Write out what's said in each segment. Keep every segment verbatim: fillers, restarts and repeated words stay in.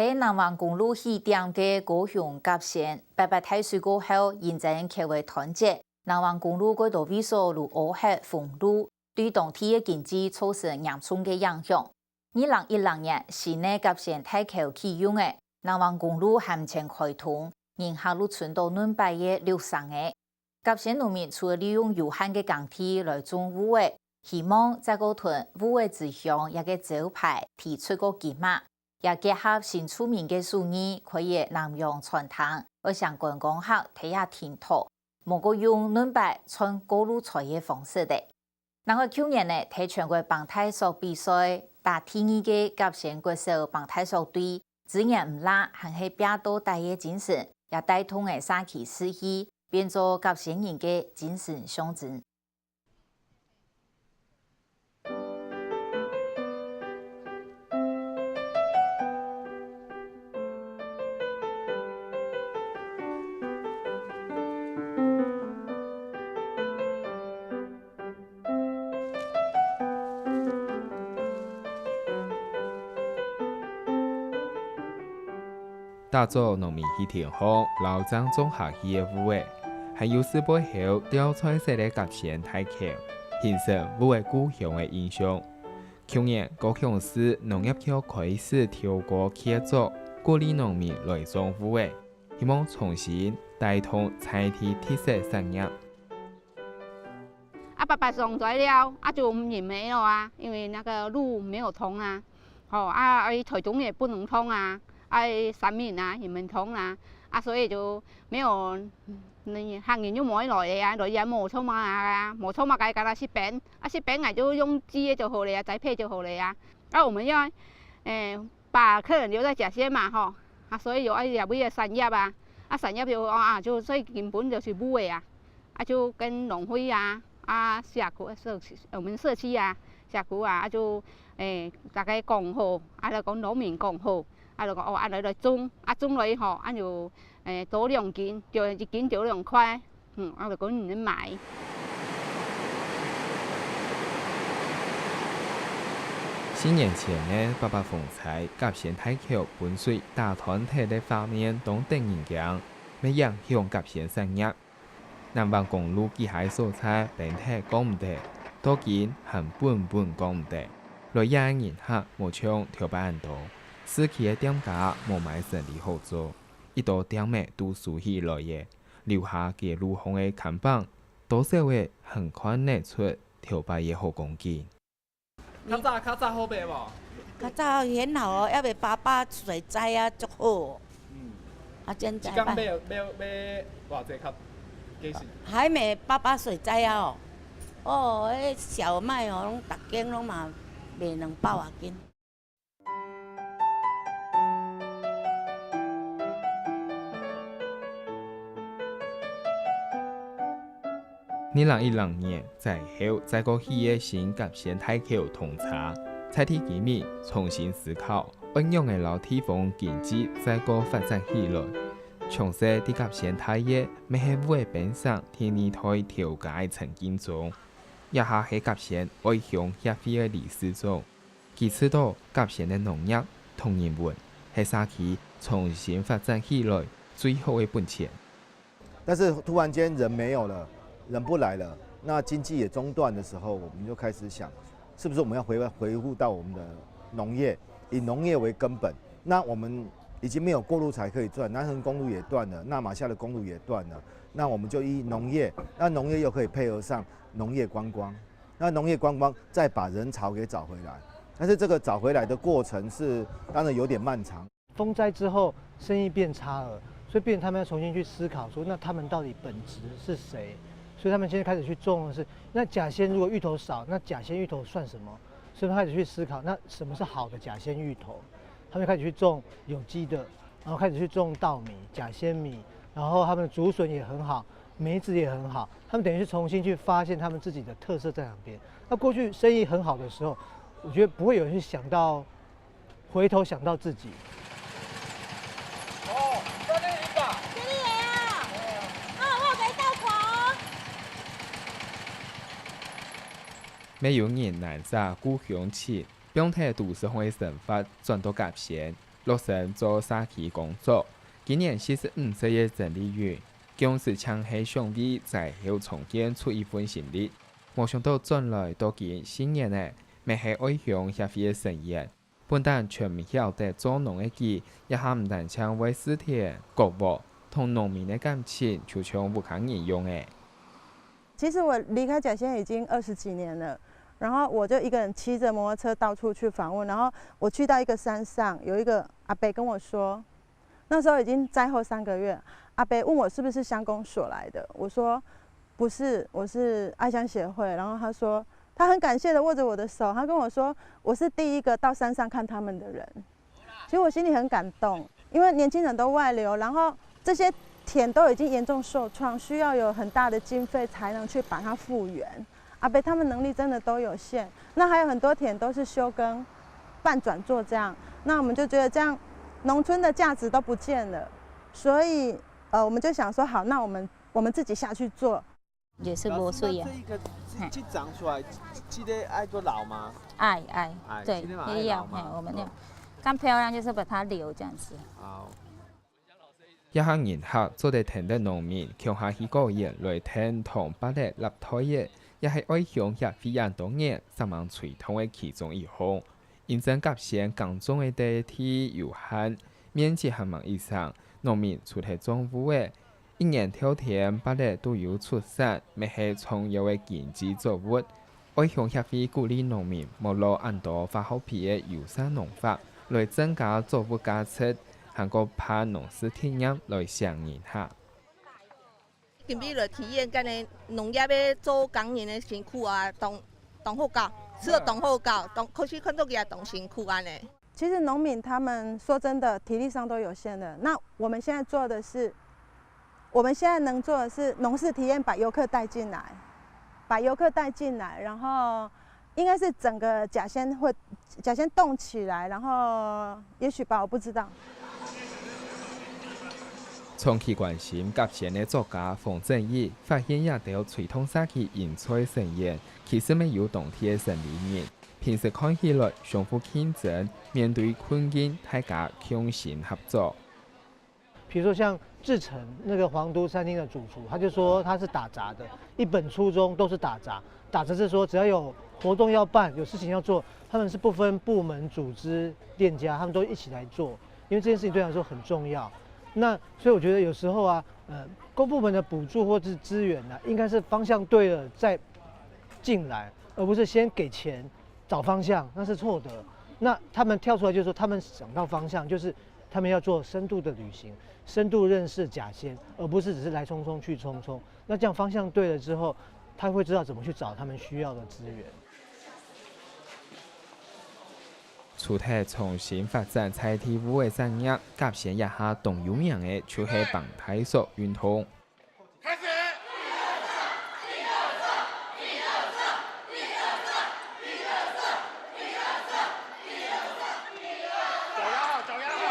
在南橫公路起點个高雄甲仙，八八大水過後，因爭徛為斷截，南橫公路過多位所如漚溪、豐路，對當地个經濟造成嚴重个影響。二零一零年，新个甲仙大橋啟用了，南橫公路還毋曾開通，人客就伸到嫩坯个六成了。 甲仙農民除了利用有限个耕地來種芋仔，希望再過同芋仔之鄉這个招牌提出个金額，也結合新住民个手藝，開業南洋餐廳，愛請觀光客在這停到，無過用嫩坯賺過路財个方式个。另外舊年呢，在全國挷大索比賽，打第二个甲仙國小挷大索隊，資源毋罅，還係拚到底个精神，也帶動了社區士氣，變做甲仙人个精神象徵。 打早農民去田項，摎正種下去个芋仔，還有事背後吊彩色个甲仙大橋，形成芋仔故鄉个印象。舊年，高雄市農業局開始透過契約，鼓勵農民來種芋仔，希望重新帶動在地特色產業。 啊，爸爸上來了，啊，就人沒有啊，因為那個路沒有通啊，吼，啊，啊，台中也不能通啊，啊，三民啊也沒通啊，啊，所以就沒有，嗯，客人就無來了啊，來也無做麼个啊，無做麼个，干焦食冰，啊，食冰啊就用煮个就好了啊，栽培就好了啊。啊，我們要，欸， 把客人留在甲仙嘛，吼，啊，所以有愛這位个產業啊，啊，產業就，啊，就最根本就是芋仔啊，啊，就跟農會啊，啊，社區，社區，我們社區啊，社區啊，啊，就，欸，大家講好，啊，來跟農民講好，啊，就講，哦，啊，來，來種，啊，種落去吼，啊，就，欸，多兩斤，就一斤就兩塊， 嗯，啊，就講你買。四年前个八八風災，甲仙大橋分水打斷忒个畫面當得人驚，乜影響甲仙產業。南橫公路幾下所在崩忒過毋得，到今還本本過毋得。來這个人客無像頭擺恁多，市區个店家無麼个生理好做，一兜店仔都收起來了。 留下街路項个看板，多少仔還看得出頭擺个好光景。較早，較早好賣無？較早很好哦，猶未八八水災啊，足好哦。嗯。啊，現在吧。一工賣，賣，賣偌濟較，價錢？還沒八八水災啊哦。哦，彼小麥哦，攏逐間攏嘛賣兩百外斤。 二零一零年災後再過起个新甲仙大橋通車，在地居民重新思考，愛仰仔摎地方經濟再過發展起來。從細在甲仙大个，乜係芋仔冰城第二代頭家个陳敬忠，這下係甲仙愛鄉協會个理事長。 佢知道甲仙个農業同人文係社區重新發展起來最好个本錢。但是突然間人沒有了，人不來了，那經濟也中斷的時候，我們就開始想，是不是我們要回，回復到我們的農業，以農業為根本？那我們已經沒有過路財可以賺，南橫公路也斷了，那瑪夏的公路也斷了，那我們就以農業，那農業又可以配合上農業觀光， 那農業觀光再把人潮給找回來。但是這個找回來的過程是，當然有點漫長。風災之後，生意變差了，所以變成他們要重新去思考說，那他們到底本質是誰？所以他們現在開始去種的是，那甲仙如果芋頭少，那甲仙芋頭算什麼？所以他開始去思考，那什麼是好的甲仙芋頭？他們開始去種有機的，然後開始去種稻米、甲仙米，然後他們的竹筍也很好，梅子也很好，他們等於是重新去發現他們自己的特色在哪邊。那過去生意很好的時候，我覺得不會有人去想到，回頭想到自己。哦，這裡有一個。這裡也有。哦，我有個稻草。乜有人難捨故鄉情，放忒都市項个生活，轉到甲仙。落身做社區工作。今年四十五歲个曾麗雲，當時淨係想為災後重建出一份心力，無想到轉來到今四年了，乜係愛鄉協會个成員。本旦全毋曉得做農个佢，這下毋單淨會蒔田、割禾，同農民个感情就像屋下人樣仔。其實我離開甲仙已經二十幾年了，然後我就一個人騎著摩托車到處去訪問，然後我去到一個山上，有一個阿伯跟我說，那時候已經災後三個月，阿伯問我是不是鄉公所來的，我說不是，我是愛鄉協會。然後他說他很感謝的握著我的手，他跟我說我是第一個到山上看他們的人。其實我心裡很感動，因為年輕人都外流，然後這些田都已經嚴重受創，需要有很大的經費才能去把它復原。阿伯他們能力真的都有限，那還有很多田都是休耕、半轉作這樣，那我們就覺得這樣農村的價值都不見了，所以呃，我們就想說，好，那我們我們自己下去做。也是無水啊。這一個這這長出來，這個愛做老嗎？愛愛，哎，對，這個嘛愛老嘛。也要，嘿，我們那種，哦。剛漂亮就是把它留這樣子。好。這下人客做得聽得農民共下去果園來聽同芭樂立袋仔，也係愛鄉協會恁多年煞猛推動个其中一項。因為甲仙耕種个地有限，面積還吂一成，農民除忒種芋仔，一年透天芭樂都有出產，乜係重要个經濟作物。愛鄉協會鼓勵農民莫落恁多化學肥个友善農法，來增加作物價值，還過辦農事體驗來嚐人客。今日來體驗該个農業个做工人个辛苦啊，當當好搞，食著當好搞，當可惜看到佢也當辛苦安尼。其實農民他們說真的體力上都有限的，那我們現在做的是，我們現在能做的是農事體驗，把遊客帶進來，把遊客帶進來，然後應該是整個甲仙會甲仙動起來，然後也許吧，我不知道。長期關心甲仙个作家黃正義發現這兜推動社區營造个成員，其實乜有當地个生理人，平時看起來相互競爭，面對困境，大家共心合作。比如說像志成那個皇都餐廳的主廚，他就說他是打雜的，一本初衷都是打雜。打雜是說只要有活動要辦，有事情要做，他們是不分部門、組織、店家，他們都一起來做，因為這件事情對他來說很重要。那所以我覺得有時候啊，呃，公部門的補助或是資源呢，應該是方向對了再進來，而不是先給錢找方向，那是錯的。那他們跳出來就是說，他們想到方向，就是他們要做深度的旅行，深度認識甲仙，而不是只是來匆匆去匆匆。那這樣方向對了之後，他會知道怎麼去找他們需要的資源。除忒創新發展在地芋个產業，甲仙這下當有名个就係挷大索運動。開始！腳壓好，腳壓好，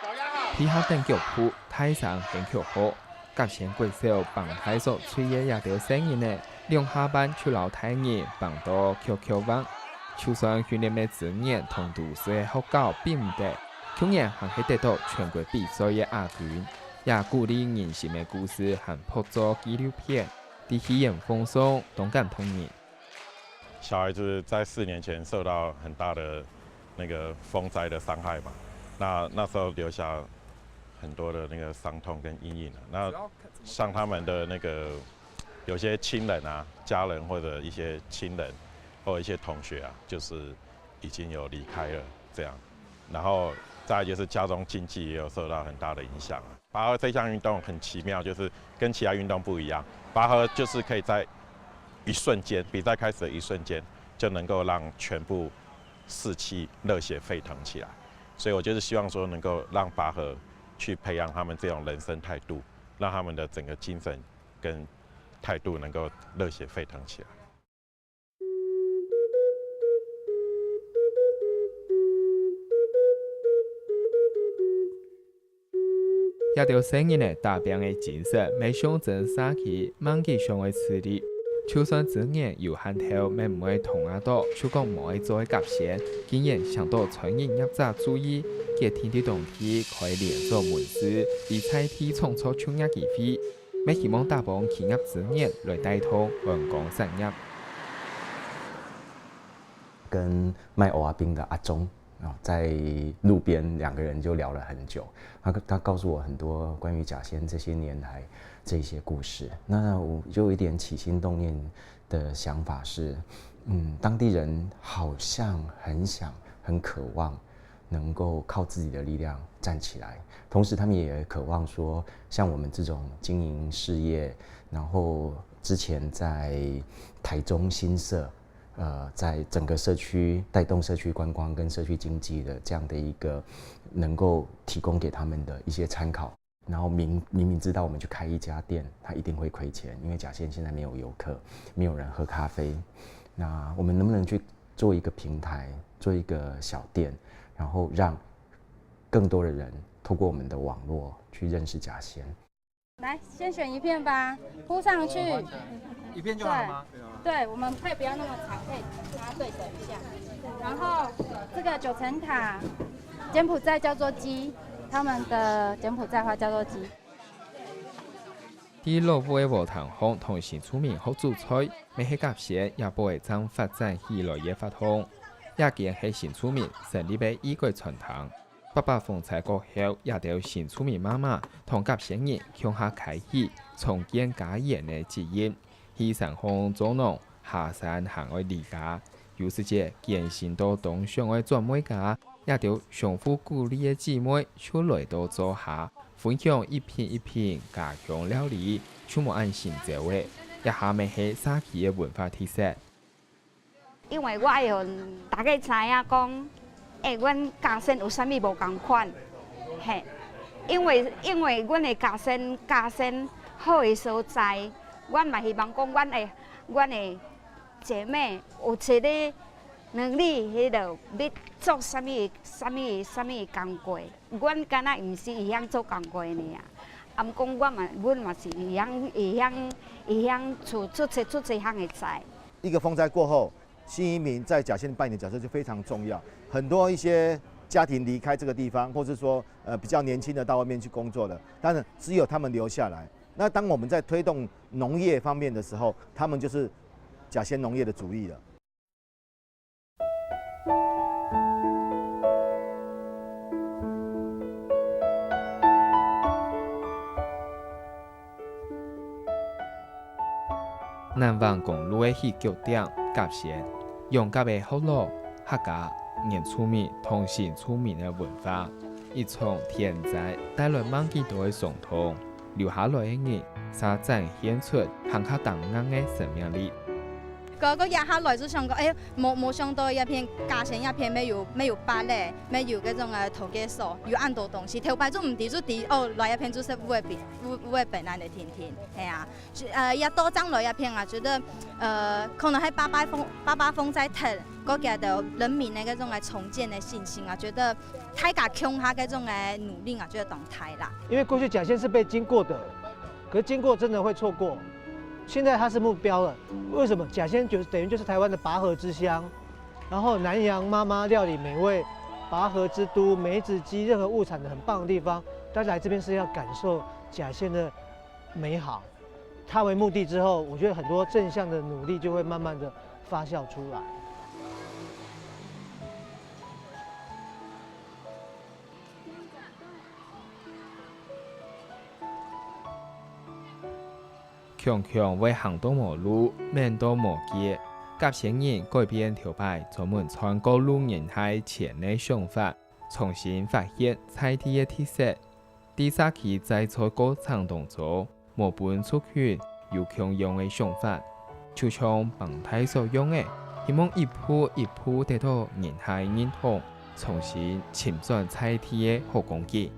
腳壓好。皮鞋蹬腳步，大聲喊口號，甲仙國小挷大索隊个這兜細人仔，兩下半就摎大人挷到翹翹橫。就算訓練个資源同都市个學校比毋得，去年還係得到全國比賽个亞軍。 這鼓勵人心个故事還拍做紀錄片，在戲院放送，當感動人。小孩子在四年前受到很大的那個風災的傷害嘛，那那時候留下很多的那個傷痛跟陰影啊。那像他們的那個有些親人啊、家人或者一些親人或一些同學啊，就是已經有離開了這樣。然後再來就是家中經濟也有受到很大的影響啊。拔河這項運動很奇妙，就是跟其他運動不一樣，拔河就是可以在一瞬間，比賽開始的一瞬間就能夠讓全部士氣熱血沸騰起來。所以我就是希望說能夠讓拔河去培養他們這種人生態度，讓他們的整個精神跟態度能夠熱血沸騰起來。 這兜細人仔打拚个精神，乜象徵社區萬里鄉个實力。就算資源有限，頭面毋會動啊到，就講無愛做个甲仙，竟然搶到餐飲業者注意，決定在當地開連鎖門市，為在地創造就業機會，也希望打幫企業資源來帶動觀光產業。跟賣歐阿冰的阿忠啊，在路边两个人就聊了很久。他他告诉我很多关于甲仙这些年来这些故事，那我就有一点起心动念的想法是，嗯，当地人好像很想、很渴望能够靠自己的力量站起来，同时他们也渴望说，像我们这种经营事业，然后之前在台中新社。呃，在整个社区带动社区观光跟社区经济的这样的一个，能够提供给他们的一些参考。然后明明明知道我们去开一家店，他一定会亏钱，因为甲仙现在没有游客，没有人喝咖啡。那我们能不能去做一个平台，做一个小店，然后让更多的人透过我们的网络去认识甲仙？来，先选一片吧，铺上去。一片就好了吗？对，我们可以不要那么长，可以把它对折一下。然后这个九层塔，柬埔寨叫做鸡，他们的柬埔寨话叫做鸡。在老屋个禾埕項同新住民學煮菜，乜係甲仙這擺正發展起來个活動。這間係新住民成立个異國餐廳。八八風災過後，這兜新住民媽媽同甲仙人共下開始重建家園个責任，去山項做農，下山還愛離家。有時節艱辛到當想愛轉妹家，這兜相互鼓勵个姊妹就來到灶下，分享一品一品家鄉料理，就無恁心焦个。這下乜係社區个文化特色。 因為我會予大家知影講，欸，阮甲仙有啥物無仝款，嘿，因為因為阮的甲仙，甲仙好的所在，阮嘛希望講，阮的阮的姊妹有一个能力，迄落欲做啥物啥物啥物工課。阮敢若毋是會曉做工課爾啊，啊，毋過我嘛，阮嘛是會曉會曉會曉出出出出細項的菜。 一个风灾过后，新移民在甲仙扮演的角色就非常重要。很多一些家庭离开这个地方，或是说呃比较年轻的到外面去工作了，但是只有他们留下来。那当我们在推动农业方面的时候，他们就是甲仙农业的主力了。 南橫公路个起腳點，甲仙，養甲个學老、客家、原住民同新住民个文化，一場天災帶來吂幾多个傷痛，留下來个人，嗄展現出還較當硬个生命力。 哥哥這下來就想講，哎，無無想到這片甲仙這片乜有乜有芭樂，乜有該種呃頭家所，有恁多東西。頭擺就毋知，就知哦，來這片就係烏个餅，烏烏个餅恁个甜甜，係啊。呃，也到正來這片啊，覺得呃，可能係八八風八八風災忒，過加到人民个該種个重建个信心啊，覺得大家共下該種个努力啊，覺得當大啦。因為過去甲仙是被經過的，可是經過真的會錯過。 現在它是目標了。為什麼？甲仙就是等於就是台灣的拔河之鄉，然後南洋媽媽料理美味，拔河之都，梅子雞，任何物產的很棒的地方，大家來這邊是要感受甲仙的美好。它為目的之後，我覺得很多正向的努力就會慢慢的發酵出來。 強強會行到無路，跈到無結。甲仙人改變頭擺專門賺過路人客錢个想法，重新發現在地个特色。在社區摘菜過程當中，無分族群有共樣个想法，就像幫大所樣个，希望一步一步得到人客認同， 重新尋轉在地个好光景。